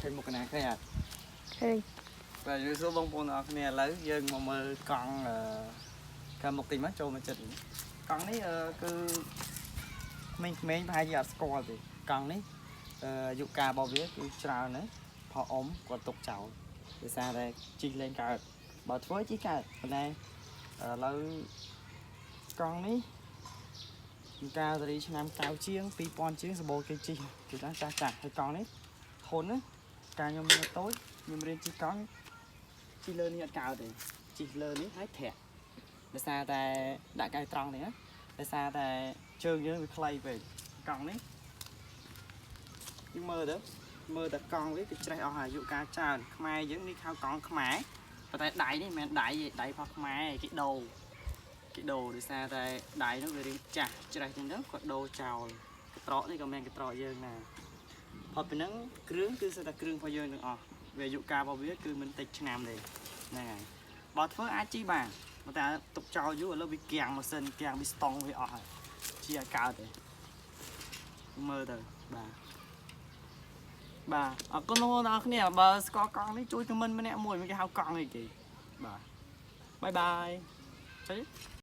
ឃើញមុខកណាឃើញអត់ ឃើញ បាទជំរាបសួរបងប្អូនទាំងអស់គ្នាឥឡូវយើងមកមើលកង់អឺខាងមុខតិចមកចូលមកចិត្តកង់នេះអឺគឺក្មេងៗប្រហែលជាអត់ស្គាល់ទេកង់នេះអឺអាយុកាលរបស់វាគឺច្រើនណាស់ផអ៊ំគាត់ទុកចោលដោយសារតែជីកលែងកើតបើធ្វើជីកកើតប៉ុន្តែឥឡូវកង់នេះកាលសេរីឆ្នាំ9ជាង2000ជាងសម្បូរគេជីកគេថាចាស់ចាស់ហើយកង់នេះធន់ណាកាលខ្ញុំនៅតូចខ្ញុំរៀនជិះកង់ ជិះលើនេះអត់កើតទេជិះលើនេះហើយធាក់ដោយសារតែដាក់កៅត្រង់នេះណាដោយសារតែជើងយើងវាខ្លីពេកកង់នេះយើងមើលទៅមើលតែកង់វាគឺច្រេះអស់អាយុកាលច្រើនខ្មែរយើងនេះហៅកង់ខ្មែរប៉ុន្តែដៃនេះមិនមែនដៃទេដៃរបស់ខ្មែរគេដូរគេដូរដោយសារតែដៃនោះវារៀងចាស់ច្រេះចឹងទៅគាត់ដូរចោលកត្រកនេះក៏មិនកត្រកយើងដែរផុតពីហ្នឹងគ្រឿងគឺសិតតែគ្រឿងរបស់យើងទាំងអស់វាអាយុកាលរបស់វាគឺមិនតិចឆ្នាំទេ ហ្នឹងហើយបើធ្វើអាចជីបានប៉ុន្តែទុកចោលយូរឥឡូវវាគាំងម៉ាស៊ីនគាំងវាស្តង់វាអស់ហើយជីឲ្យកើតទេមើលទៅបាទបាទអរគុណបងប្អូនទាំងអស់គ្នាបើស្គាល់កង់នេះជួយ comment ម្នាក់មួយគេហៅកង់អីគេបាទ bye bye ចុច។